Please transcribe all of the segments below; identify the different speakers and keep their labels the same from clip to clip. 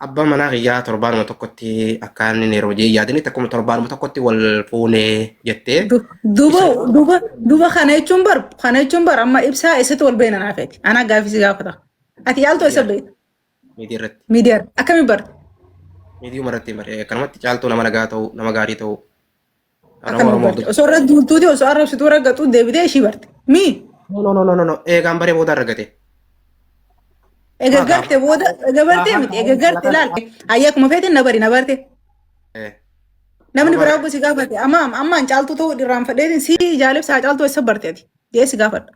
Speaker 1: Abbaan manaa kiyyaa torbaanuma tokkotti akka inni yeroo jee yaadinitti akkuma torbaanuma tokkotti wal fuunee jettee.
Speaker 2: Duuba duuba duuba kana jechuun bar kana jechuun bar amma ibsaa eessatti wal beekna naaf ati. Anaa gaafii si gaafata. Ati yaaltuu eessa beekta?
Speaker 1: Miidiyaa irratti.
Speaker 2: Miidiyaa akkamiin barte?
Speaker 1: Miidiyuma irratti bare akkanumatti caaltuu nama nagaa ta'uu nama gaarii ta'uu. Nama
Speaker 2: Akkamiin
Speaker 1: Oromoo
Speaker 2: barte? Osoo irra duultuuti osoo arrabsituu raggaxuu deebitee ishii barte. Mii?
Speaker 1: No no no no no eegaan baree booda argate.
Speaker 2: Ega garte booda ega bartee miti ega garte laal. Ayyaa akkuma feeteen na bari na barte. Namni biraa obbo si gaafate amma ammaan caaltuu ta'uu irraanfadheetiin si jaalibsaa caaltuu eessa barte ati? Jee si gaafadha.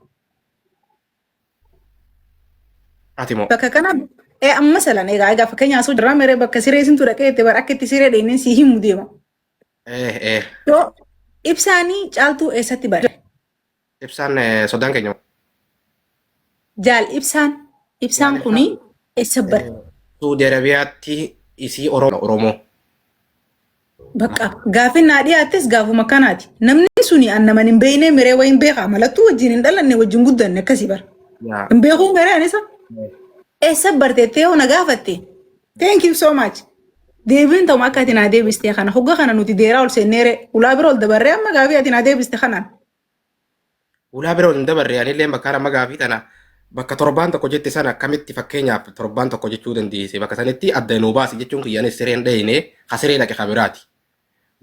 Speaker 1: Ati moo?
Speaker 2: Bakka kana ee amma salan egaa egaa fakkeenya asuu jirraa meree bakka siree sintu dhaqee itti bar akka itti siree dheeneen si himu deema.
Speaker 1: Eh eh.
Speaker 2: Yoo ibsaanii caaltuu eessatti bare?
Speaker 1: Ibsaan sodaan keenya.
Speaker 2: Jaal ibsaan ibsaan kuni eessa bare?
Speaker 1: Suudi Arabiyaatti isii Oromoo. Oromoo.
Speaker 2: Bakka gaafin naa dhiyaattes gaafuma kanaati. Namni suni an naman hin beeknee miree wayin beekaa malattuu wajjin hin dhalanne wajjin guddanne akkasii bara.
Speaker 1: Yaa.
Speaker 2: Hin beekuu miree anisa. Eessa barteettee yoo na gaafatte? Thank you so much. Deebiin ta'uma akka ati naa deebistee kana hogga kana nuti deeraa ol seenneere ulaa bira ol dabarree amma gaafii ati naa deebiste kanaan.
Speaker 1: Ulaa bira ol hin dabarre anillee bakka amma gaafii tana bakka torbaan tokko jette sana akkamitti fakkeenyaaf torbaan tokko jechuu dandeesse bakka sanitti adda nuu baasi jechuun kiyyaanis sireen dhayine ka siree dhaqe ka biraati.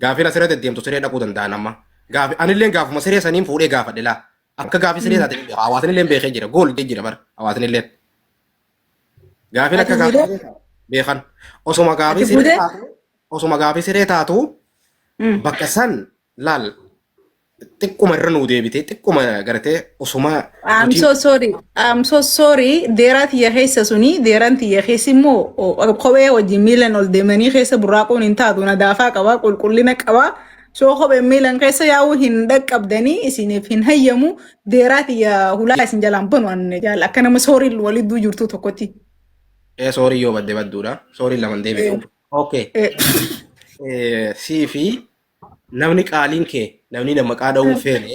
Speaker 1: Gaafiin asirra deddeemtu siree dhaquu danda'an amma. Gaafi anillee gaafuma siree saniin fuudhee gaafadhe laa. Akka gaafii siree taate beeka. Hawaasni beekee jira. Gool jira bara hawaasni illee. Gaafiin
Speaker 2: Ati
Speaker 1: akka gaafii
Speaker 2: fuudhee?
Speaker 1: siree taate beekan. Osuma gaafii
Speaker 2: Ati
Speaker 1: siree
Speaker 2: fuudhee?
Speaker 1: taatu osuma gaafii siree taatu bakka san laal xiqquma irra nuu deebitee xiqquma gartee osuma
Speaker 2: I'm
Speaker 1: nuti
Speaker 2: so sorry. I'm so sorry. Deeraa tiyya keessa suni deeraan tiyya keessi immoo kophee wajjin miilan ol deemanii keessa burraaquun hin taatu. Nadaafaa qaba, qulqullina qaba. Soo kopheen miilan keessa yaa'uu hin dhaqqabdanii isiniif hin hayyamu. Deeraa tiyya hulaa isin jalaan banu an jaal akka nama sooriin walidduu jirtu tokkotti.
Speaker 1: Ee soorii yoo badde badduudha. Sooriin lama hin deebitu. Okay. Sii fi namni qaaliin kee namni nama maqaa dha'uu hin feene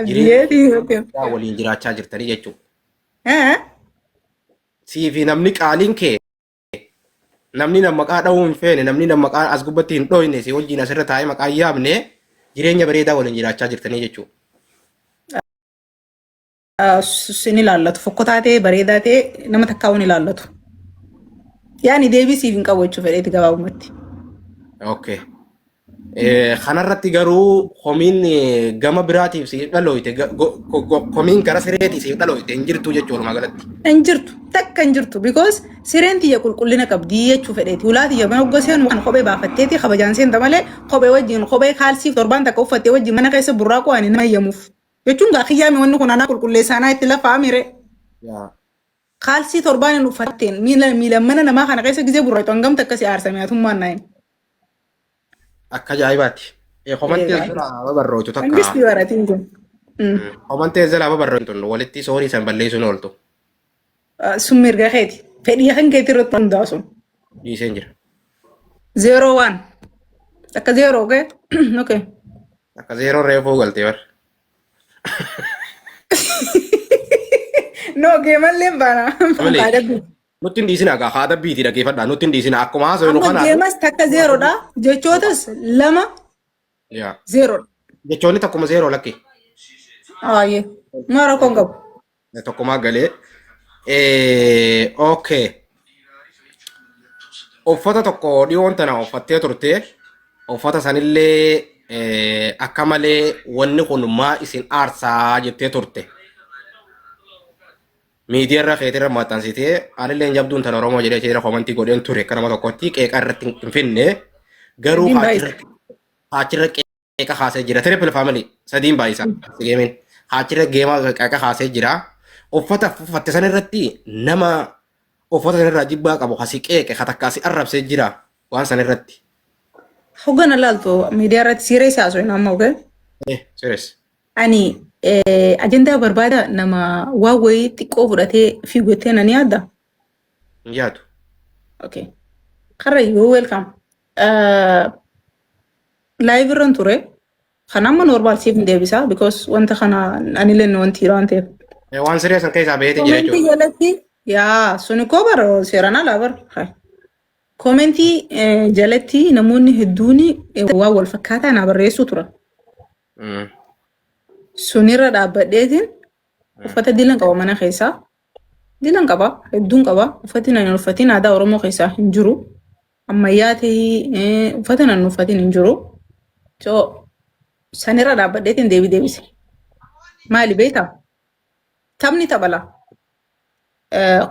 Speaker 1: jireenya
Speaker 2: Abdiyeetii.
Speaker 1: waliin jiraachaa jirtanii jechuudha.
Speaker 2: Eh?
Speaker 1: Sii fi namni qaaliin kee namni nama maqaa dha'uu hin feene namni nama maqaa as gubbatti hin dhooyne si wajjin asirra taa'ee maqaa hin yaamne jireenya bareedaa waliin jiraachaa jirtanii jechuudha.
Speaker 2: Sin ilaallatu fokkotaa ta'e bareedaa ta'e nama takkaa hin ilaallatu. Yaani deebii siif hin qabu jechuu fedheeti gabaabumatti.
Speaker 1: Okay. Kanarratti garuu komiin gama biraatiif siif dhalooyte komiin gara sireetii siif dhalooyte hin jirtu jechuu walumaa galatti.
Speaker 2: Hin jirtu takka hin jirtu because sireen tiyya qulqullina qabdii jechuu fedheeti. Ulaa tiyya mana ogga seenu kan kophee baafatteeti kabajaan seenta malee kophee wajjin kophee kaalsii torbaan takka uffattee wajjin mana keessa burraaquu ani nama hayyamuuf. Jechuun gaa kiyyaami wanni kun anaa qulqulleessaa anaa itti lafaa mire.
Speaker 1: Yaa.
Speaker 2: Kaalsii torbaan hin uffatteen miila miila mana namaa kana keessa gizee burraaqu hangam takka si aarsame atummaan naa himi.
Speaker 1: Akka ajaa'ibaatti. Komantii as jalaa babarrooytu takka.
Speaker 2: Mangisti baratiin kun.
Speaker 1: Komantii as jalaa babarrooytu tun walitti soorii san balleessuun ooltu.
Speaker 2: Sun mirga keeti. Fedhii kan keeti irratti hundaa'u sun.
Speaker 1: Dhiiseen jira.
Speaker 2: 0 1. Akka 0 okay? Okay.
Speaker 1: Akka zeeroo reefuu galtee bar.
Speaker 2: No geemallee baana.
Speaker 1: Malee. Nutti hin dhiisina gaa haa dabbiitii dhaggeeffadhaa nutti hin dhiisina akkuma haasofnu
Speaker 2: Amma
Speaker 1: kana.
Speaker 2: geemas takka zeeroodha. Jechootas lama
Speaker 1: Yaa.
Speaker 2: zeeroodha.
Speaker 1: Jechoonni takkuma zeeroo lakki.
Speaker 2: Aayee. Maa rakkoon qabu.
Speaker 1: Tokkumaa galee. Okay. Uffata tokko dhiyoon tana uffattee turte. Uffata sanillee akka malee wanni kun maa isin aarsaa jettee turte. Miidiyaa irra keetirra maxxansitee anillee jabduun tana Oromoo jedhee achirra komantii godheen ture akka nama tokkotti qeeqa irratti hin finne. Garuu
Speaker 2: Sadiin baay'isa.
Speaker 1: achirra qeeqa kaasee jira. Triple family sadiin baay'isa. Geemiin achirra geema qeeqa kaasee jira. Uffata uffatte san irratti nama uffata san irraa jibbaa qabu kasi qeeqe ka takka asi arrabsee jira waan san irratti.
Speaker 2: Hoggana laaltu miidiyaa irratti serious haasofna amma okay?
Speaker 1: Eh, serious.
Speaker 2: Ani ajandaa barbaada nama waan wayii xiqqoo fudhatee fiigu jettee nani yaadda?
Speaker 1: Hin yaadu.
Speaker 2: Okay. Karrayyuu welcome. Live irran ture. Kan amma normal siif hin deebisa because wanta kana anillee wanti waan ta'eef.
Speaker 1: Waan siree san keessaa baheetiin jira
Speaker 2: Komentii
Speaker 1: jechuudha.
Speaker 2: jalatti yaa suni koo bara seeraan alaa bara. Hai. Koomentii jalatti namoonni hedduun waan wal fakkaataa naa barreessuu turan. Sunirra dhaabbadheetiin uffata dilan qaba mana keessaa. Dilan qaba, hedduun qaba. Uffati nan hin uffatin aadaa Oromoo keessaa hin jiru. Ammayyaa ta'ii uffata nan hin uffatin hin jiru. So sanirra dhaabbadheetiin deebii deebise. Maali beektaa? Taphni taphala.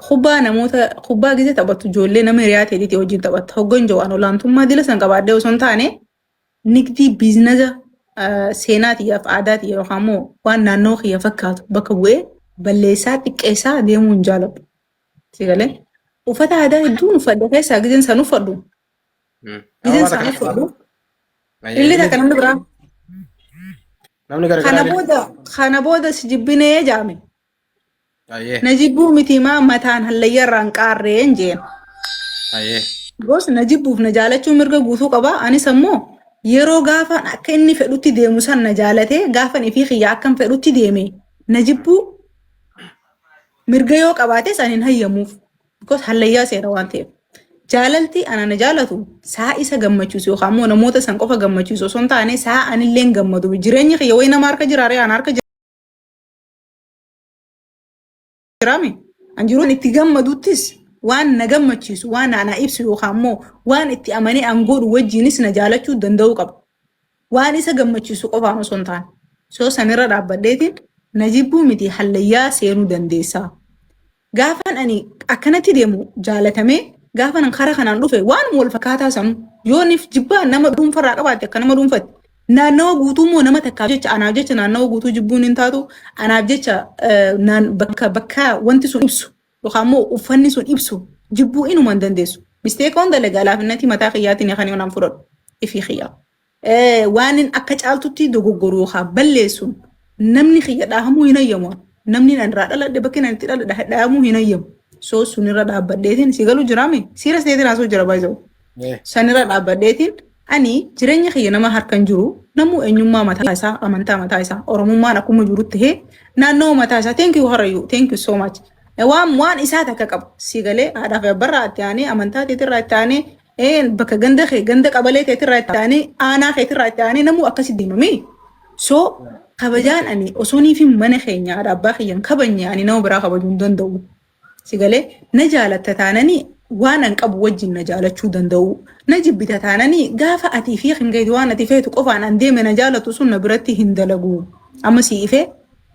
Speaker 2: Kubbaa namoota kubbaa gisee taphattu ijoollee nama hiriyaa ta'eeti wajjin taphatta. Hoggan jiru an olaantummaa dila san qabaadhee osoo hin taane nigdii biizinasa seenaa tiyyaaf aadaa tiyya yookaan immoo waan naannoo kiyya fakkaatu bakka bu'ee balleessaa xiqqeessaa deemuu hin jaaladhu. Si galee uffata aadaa hedduun uffadhe keessaa gizeen san uffadhu. Gizeen san uffadhu. Illee takka namni biraa.
Speaker 1: Namni
Speaker 2: Kana
Speaker 1: garagaraa
Speaker 2: booda kana booda si jibbinee jaame.
Speaker 1: Ayyee.
Speaker 2: Na jibbuu miti maa mataan hallayya irraa hin qaarree hin jeen.
Speaker 1: Ayyee.
Speaker 2: Goos na jibbuuf na jaalachuu mirga guutuu qaba. Anis ammoo yeroo gaafan akka inni fedhutti deemu san na jaalatee gaafan ifii kiyya akkan fedhutti deeme na jibbuu mirga yoo qabaates ani hin hayyamuuf. Because hallayyaa seera waan ta'eef. Jaalalti ana na jaalatu saa isa gammachiisu yookaan immoo namoota san qofa gammachiisu osoo hin taane saa anillee gammadu. Jireenyi kiyya wayi nama harka jiraaree ana harka jiraame. An jiruun itti gammaduttis waan na gammachiisu waan ana ibsu yookaan immoo waan itti amanee an godhu wajjinis na jaalachuu danda'uu qaba. Waan isa gammachiisu qofaan osoo hin taane. So sanirra dhaabbadheetiin na jibbuu miti hallayyaa seenuu dandeessaa. Gaafan ani akkanatti deemu jaalatamee gaafan an karaa kanaan dhufe waan wal fakkaataa sanu yoonif jibbaa nama dhuunfarraa qabaatte akka nama dhuunfatti naannawa guutuu immoo nama takkaaf jecha anaaf jecha naannawa guutuu jibbuun hin taatu anaaf jecha naan bakka bakka wanti sun ibsu yookaan immoo uffanni sun ibsu jibbuu inuma hin dandeessu. Misteeka hunda dalagaa mataa kiyyaatiin kan naan fudhadhu ifii kiyyaa. Waan inni akka caaltutti dogoggoru yookaan balleessuun namni kiyya dhahamuu hin hayyamu. Namni nan irraa dhaladhe bakki nan itti dhaladhe dhahamuu hin hayyamu. So sunirra dhaabbadheetiin si galu jiraame siira seetiin haasoo jira baay'isoo. Sanirra dhaabbadheetiin ani jireenya kiyya nama harka hin jiru namuu eenyummaa mataa isaa amantaa mataa isaa oromummaan akkuma jiru tahee naannoo mataa isaa thank you harayyuu thank you so much. Waan isaa takka qabu si galee haadhaa fi abbarraa itti aanee amantaa teetirraa itti aanee bakka ganda kee ganda qabalee keetirraa itti aanee aanaa keetirraa itti aanee namuu akkasi deemame. So kabajaan ani osoo niif mana keenya haadha abbaa kiyyan kabajne ani nama biraa kabajuu hin danda'u. Si galee na jaalatta taananii waan an qabu wajjin na jaalachuu danda'u. Na jibbita taananii gaafa atii fi hin gahitu waan ati feetu qofaan an deeme na jaalatu sun na biratti hin dalagu. Amma si ifee.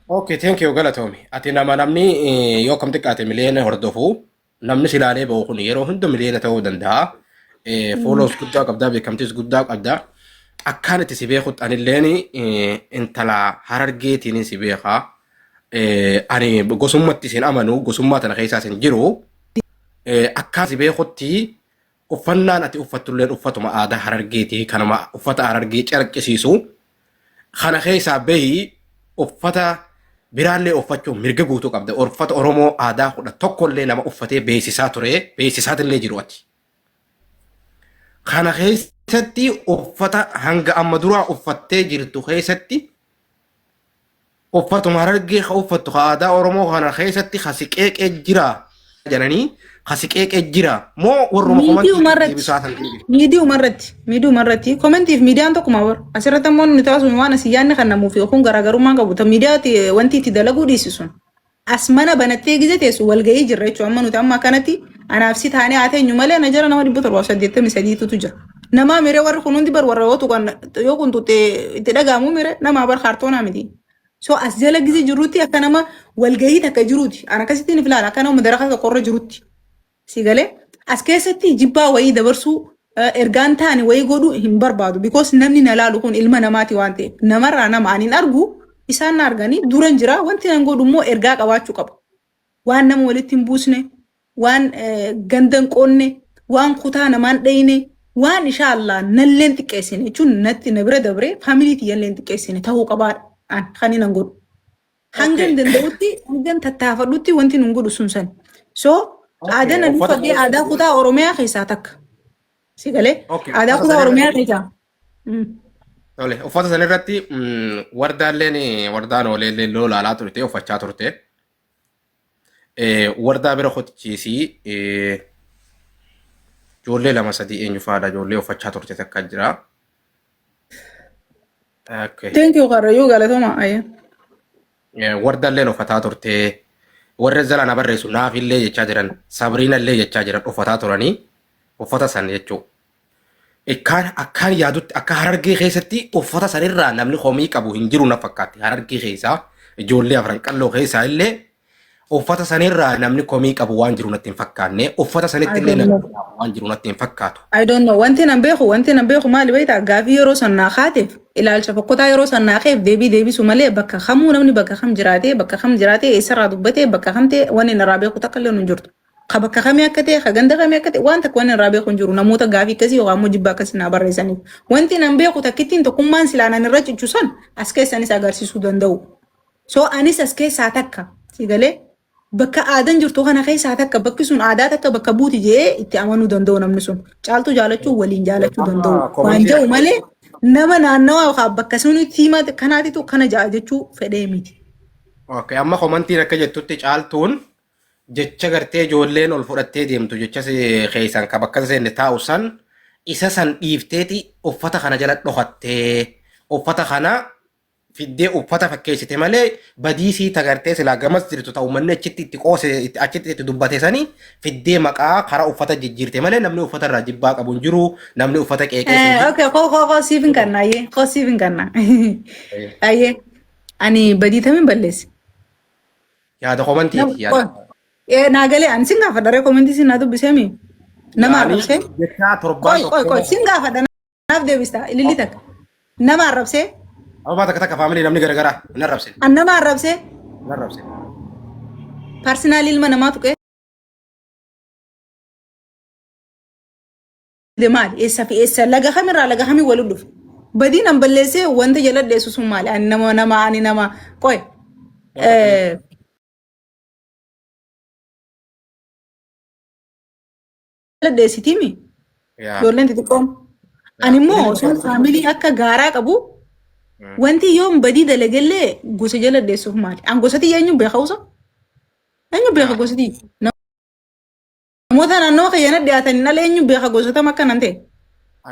Speaker 1: Okay, thank you galatoomi. Ati nama namni yoo kam xiqqaate miliyoona hordofu namni si ilaalee ba'u kun yeroo hunda miliyoona ta'uu danda'a. Followers guddaa qabdaa, beekamtiis guddaa qabdaa. Akkaan itti si beekutti anilleen intala Harargeetiin si beekaa. Ani gosummatti isin amanu gosummaa tana keessaas hin jiru. Akkaan si beekutti uffannaan ati uffattulleen uffatuma aadaa Harargeeti kanuma uffata Harargee calaqqisiisu. Kana keessaa bahi uffata biraallee uffachuun mirga guutuu qabda. Uffata Oromoo aadaa 11llee nama uffatee beeksisaa ture, beeksisaatillee jiru ati. Kana keessatti uffata hanga amma duraa uffattee jirtu keessatti uffatuma Harargee ka uffattu ka aadaa Oromoo kana keessatti ka si qeeqee jira jedhanii ka si qeeqee jira moo warruma komantii
Speaker 2: Miidiyuma irratti.
Speaker 1: deebisaa san deebisu.
Speaker 2: Miidiyuma irratti komentiif miidiyaan tokkuma bara. Asirratti ammoo nuti taasisnu waan asii yaadni kan namuuf yookiin garaagarummaan qabu ta miidiyaatti wanti itti dalaguu dhiisisun. As mana banattee gize teessu walgahii jirra jechuudha. Amma nuti amma akkanatti anaaf si taanee haa teenyu malee na jala nama 783tu jira. Namaa miree warri kun hundi bar warra yoo tuqan yoo kun tuqxe itti dhaga'amu miree namaa bar kaartoonaa miti. So as jala gize jirrutti akka nama walgahii takka jiruuti. An akkasittiin if ilaala akka nama madaraka tokkorra jirutti. Si galee as keessatti jibbaa wayii dabarsuu ergaan taane wayii godhuu hin barbaadu. Because namni na laalu kun ilma namaati waan ta'eef namarraa nama ani hin argu isaan na arganii duran jira wanti nan godhu immoo ergaa qabaachuu qaba. Waan nama walitti hin buusne, waan ganda hin qoonne, waan kutaa namaan dhayine, waan inshaallah nalleen xiqqeessine jechuun natti na bira dabree faamilii tiyyallee hin xiqqeessine ta'uu qabaadha. An kan nan godhu. Hangan danda'utti hangan tattaafadhutti wanti nun godhu sun san. So aadaan ani
Speaker 1: Uffata
Speaker 2: uffadhee aadaa kutaa Oromiyaa keessaa takka. Si galee aadaa
Speaker 1: uffata
Speaker 2: kutaa
Speaker 1: sana
Speaker 2: Oromiyaa
Speaker 1: irratti
Speaker 2: keessaa.
Speaker 1: Tole, uffata sana irratti wardaalleen wardaan ooleellee lolaalaa turte uffachaa turte. Wardaa bira kotichiisii Ijoollee lama sadii eenyu faadha ijoollee uffachaa turte takka jira. Okay.
Speaker 2: Thank you Karrayyuu, galatoma. Ayyee.
Speaker 1: Wardalleen uffataa turte. Warra jala na barreessu naafillee jechaa jiran, Sabriinallee jechaa jiran, uffataa turanii uffata san jechuudha. Akkaan akkaan yaadutti akka Harargee keessatti uffata sanirraa namni komii qabu hin jiru na fakkaatti. Harargee keessaa ijoollee Afran Qalloo keessaa illee uffata sanirraa namni komii qabu waan jiru natti hin fakkaanne. Uffata sanitti
Speaker 2: I
Speaker 1: illee
Speaker 2: don't
Speaker 1: namni
Speaker 2: know.
Speaker 1: waan jiru natti hin fakkaatu.
Speaker 2: I don't know. Wanti nan beeku maali beektaa? Gaafii yeroo san naa kaateef, ilaalcha fokkotaa yeroo san naa ka'eef deebii deebisu malee, bakka kamuu namni bakka kam jiraatee, bakka kam jiraatee, eessarraa dubbatee, bakka kam ta'e wanni narraa beeku takka illee hin jirtu. Ka bakka kamii akka ta'e, ka ganda kamii akka ta'e, waan takka wanni irraa beeku hin jiru namoota gaafii akkasii yookaan immoo jibba akkasii naa barreessaniif. Wanti nan beeku takkittiin tokkummaan silaa nan irra cichu san as keessanis agarsiisuu danda'u. So anis as keessaa takka si galee bakka aadaan jirtu kana keessaa takka, bakki sun aadaa takka bakka buuti jee itti amanuu danda'u, namni sun. Caaltuu jaalachuu waliin jaalachuu danda'u.
Speaker 1: Amma
Speaker 2: Waan
Speaker 1: komantii
Speaker 2: jedhu malee nama naannawaa yookaan bakka sunitti hima kanaatitu kana ja'a jechuu fedhee miti.
Speaker 1: Okay, amma komantiin akka jettutti Caaltuun jecha gartee ijoolleen ol fudhattee deemtu jecha keessan ka bakka seenne taa'u san isa san dhiifteeti uffata kana jala dhokattee uffata kana fiddee uffata fakkeessite malee badiisii tagartee silaa gamas jirtu ta'u manni achitti itti qoose achitti itti dubbate sanii fiddee maqaa karaa uffata jijjiirte malee namni uffata irraa jibbaa qabu hin jiru, namni uffata qeeqees hin jiru.
Speaker 2: Okay, koo koo koo siif hin kanna, ayyee, koo siif hin kanna. Ayyee, ani badii tamiin balleesse?
Speaker 1: Yaada komantiiti yaada.
Speaker 2: Naa galee, ani sin gaafadha ree, komentii sin naa dubbiseemi. Nama
Speaker 1: Yaani
Speaker 2: arrabsee.
Speaker 1: jecha torbaan
Speaker 2: Qoy qoy qoy
Speaker 1: tokko
Speaker 2: sin gaafadha, naaf deebista ililli takka. Nama arrabsee.
Speaker 1: Abbaa takka takka family, namni garagaraa hin arrabsin.
Speaker 2: An nama arrabsee.
Speaker 1: Hin arrabsin.
Speaker 2: Personal ilma namaa tuqee. Maali? Eessa fi eessa, laga kamirraa laga kamii walitti dhufe? Badiin an balleessee wanta jala dheessu sun maali? Ani nama nama ani nama qoy. Jala dheessitiimi?
Speaker 1: Yaa.
Speaker 2: Ijoolleen xixiqqoon. Ani immoo osoo family akka gaaraa qabu, wanti yoom badii dalagallee gosa jala dheessuuf maali? An gosa tiyya eenyu beeka usa? Eenyu beeka gosa tiyya? Namoota naannoo kiyyana dhiyaataniin ala eenyu beeka gosoota akkanan ta'e?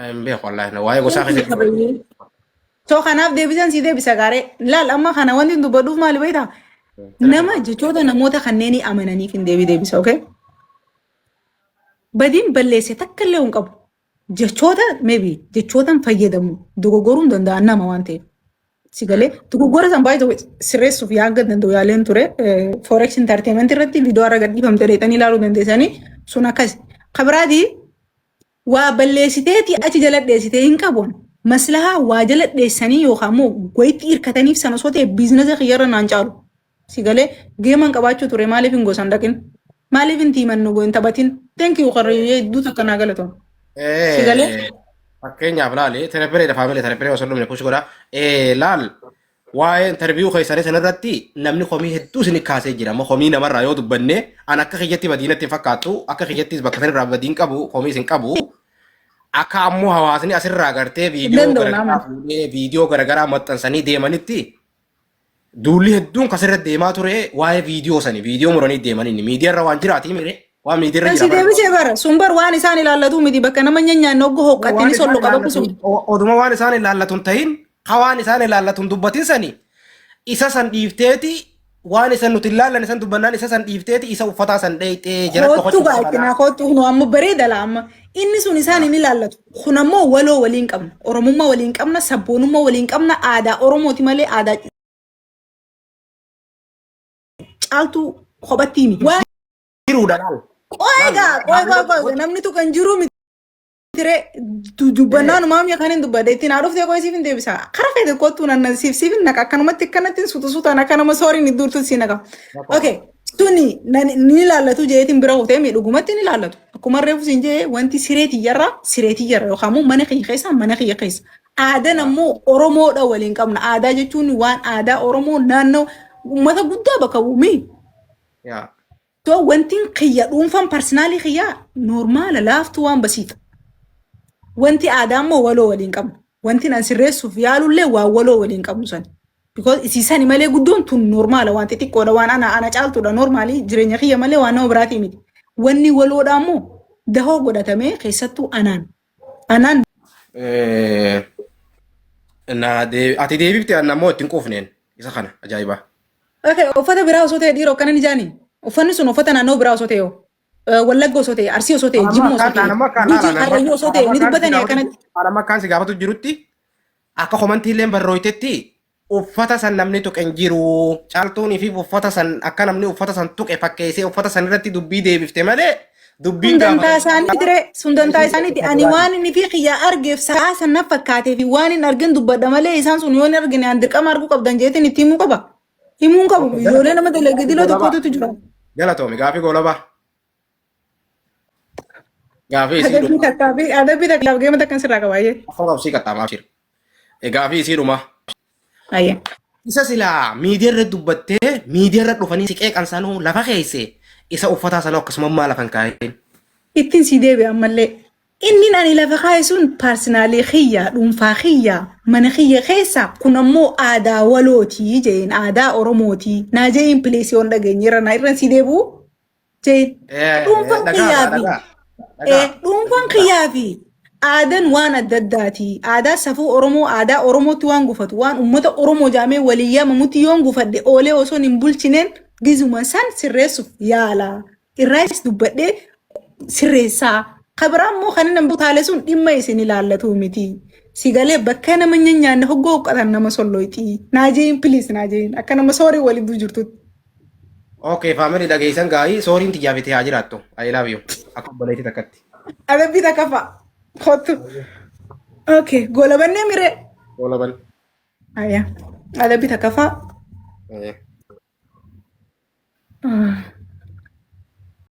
Speaker 1: Hin beeku wallaahi, waa'ee gosaa keessatti.
Speaker 2: So kanaaf deebisan si deebisa gaaree. Laal, amma kana wanti dubbadhuuf maali beektaa? Nama jechoota namoota kanneenii amananiif hin deebi deebisa, okay? Badiin balleesse takka illee hin qabu. Jechoota maybe jechootaan fayyadamu dogoggoruu hin danda'an nama waan ta'eef. Si galee dogoggora san baay'ee sirreessuuf yaanga danda'u yaaleen ture. Forex Entertainment irratti viidiyoo irra gadhiifamte dheexanii ilaaluu dandeessanii sun akkas. Kabiraatii waa balleessiteeti achi jala dheessitee hin qabuun. Maslahaa waa jala dheessanii yookaan immoo wayitti hirkataniif sana osoo ta'e business kiyyarra naan caalu. Si galee geeman qabaachuu ture, maaliif hin gosan dhaqin? Maaliif hin tiiman hin taphatin? Thank you Karrayyuu, hedduu takka naa galatoom. Si galee?
Speaker 1: Fakkeenyaaf laali, terepereedha family, tereperee osoo hin dhumne push godha. Laal, waa'ee interview keessanii sanarratti namni komii hedduu isin kaasee jira. Amma komii namarraa yoo dubbanne, an akka kiyyatti badiinatti hin fakkaattu. Akka kiyyattis bakka sanirraa badiin qabu, komii isin qabu. Akka ammoo hawaasni asirraa gartee viidiyoo
Speaker 2: Danda'u
Speaker 1: garagaraa
Speaker 2: nama.
Speaker 1: fuudhee viidiyoo garagaraa maxxansanii deemanitti duulli hedduun kasirra deemaa ture waa'ee viidiyoo sani, viidiyoo muranii deemanii miidiyaarra waan jiraati mire, waan miidiyaarra
Speaker 2: Si
Speaker 1: jira.
Speaker 2: deebisee bara sun bar waan isaan ilaallatu miti, bakka nama nyaanne oggo hoqqatti ni solloqa bakki sun.
Speaker 1: Oduma waan isaan ilaallatu hin ta'in, ka waan isaan ilaallatu hin dubbatin sani isa san dhiifteeti, waan isan nuti ilaallan isan dubbannaan isa san dhiifteeti isa uffataa san dheeyxee jala
Speaker 2: Kootu gaa itti naa kootu, kun amma bareeda laa, amma inni sun isaan hin ilaallatu. Kun ammoo waloo waliin qabna. Oromummaa waliin qabna, sabboonummaa waliin qabna, aadaa Oromooti malee aadaa Caaltuu kophatti miti. Waan
Speaker 1: jiruudha laal.
Speaker 2: Qoy gaa, qoy qoy qoy, namni tu kan jiru miti. Tiree dubbannaan maamii kan hin dubbadhe ittiin haa dhuftee, qoy siif hin deebisa. Kara feete kootu nan siif siif hin naqa, akkanumatti akkanatti suuta suutaan akka nama sooriin hin durtu si naqa. Okay. Suni ni ilaallatu jeetiin bira kutee mi dhugumatti ni ilaallatu. Akkuma reefu siin jee, wanti siree tiyyarra siree tiyyarra yookaan immoo mana kiyya keessa mana kiyya keessa. Aadaan ammoo Oromoodha waliin qabna. Aadaa jechuun waan aadaa Oromoo naannoo uummata guddaa bakka bu'umi.
Speaker 1: Yaa.
Speaker 2: So wanti kiyya dhuunfaan personal kiyya normal laaftuu waan basiidha. Wanti aadaa immoo waloo waliin qabna. Wanti an sirreessuuf yaalullee waan waloo waliin qabnu sani. Because isiisani malee guddoon tun normal waan xixiqqoodha, waan ana ana caaltuudha, normal jireenya kiyya malee waan nama biraatii miti. Wanni waloodha immoo Dahoo godhatamee keessattuu anaan. Anaan
Speaker 1: Na ati deebifte, an ammoo ittiin quufneen isa kana ajaa'ibaa.
Speaker 2: Okay, uffata biraa osoo ta'e dhiiroo akkana ni jaani. Uffanni sun uffata naannoo biraa osoo ta'e hoo? Wallagga osoo ta'e, Arsii osoo ta'e, Jimma osoo ta'e, Gujii, Karrayyuu osoo ta'e ni dubbatanii akkanatti.
Speaker 1: Anamma akkaan si gaafatu jirutti, akka komantiilleen barrooytetti, uffata san namni tuqe hin jiru. Caaltuun fi uffata san akka namni uffata san tuqe fakkeessee uffata san irratti dubbii deebifte malee dubbiin
Speaker 2: Sun dantaa isaanii ture, sun dantaa isaaniiti. Ani waan inni fi kiyyaa argeef sa'aa san na fakkaatee fi waan hin argin dubbadha malee, isaan sun yoo hin argine an dirqama arguu qabdan jeetiin itti himuu qaba. Himuu hin qabu. Ijoollee nama dalagediloo tokkotu jira.
Speaker 1: Galatoomi, gaafii goolabaa. Gaafii isii
Speaker 2: Adabbii
Speaker 1: dhuma.
Speaker 2: takkaa fi adabbii takkaaf geema takkan sirraa qaba. Ayyee.
Speaker 1: Afur qabsii qaxxaamaa jira. Gaafii isii dhuma.
Speaker 2: Ayyee.
Speaker 1: Isa silaa miidiyaa irra dubbattee miidiyaa irra dhufanii si qeeqan sanuu lafa keesse, isa uffataa sanuu akkasuma maa lafa hin kaa'in?
Speaker 2: Ittiin sii deebi'a ammallee. Inni ani lafa kaa'e sun personal kiyya, dhuunfaa kiyya, mana kiyya keessa. Kun ammoo aadaa walootii jeen, aadaa Oromootii naa jeen. Please, yoon dhageenye irra naa irra sii deebi'u jeen. Dhuunfaan
Speaker 1: Dhagaa
Speaker 2: kiyyaa fi
Speaker 1: dhagaa dhagaa.
Speaker 2: Dhuunfaan kiyyaa fi aadaan waan adda addaati. Aadaa safuu Oromoo, aadaa Oromootti waan gufatu, waan uummata Oromoo jaamee walii yaamamutti yoon gufadhe oolee osoo hin bulchineen gizuma san sirreessuuf yaala. Irraas dubbadhee sirreessaa. Kabiraa immoo kan inni taale sun dhimma isin ilaallatu miti. Si galee bakka nama nyaanne hoggoo huqqatan nama solloyti. Naa jeen, please naa jeen, akka nama soorii waliin jirtutti.
Speaker 1: Okay, family, dhageessan gaa'ii sooriin xiyyaafite haa jiraattu. I love you. Akka obboleettii takkatti.
Speaker 2: Adabbii takka fa'a. Kottu. Okay, goolabannee miree.
Speaker 1: Goolaban.
Speaker 2: Ayyaa. Adabbii takka fa'a.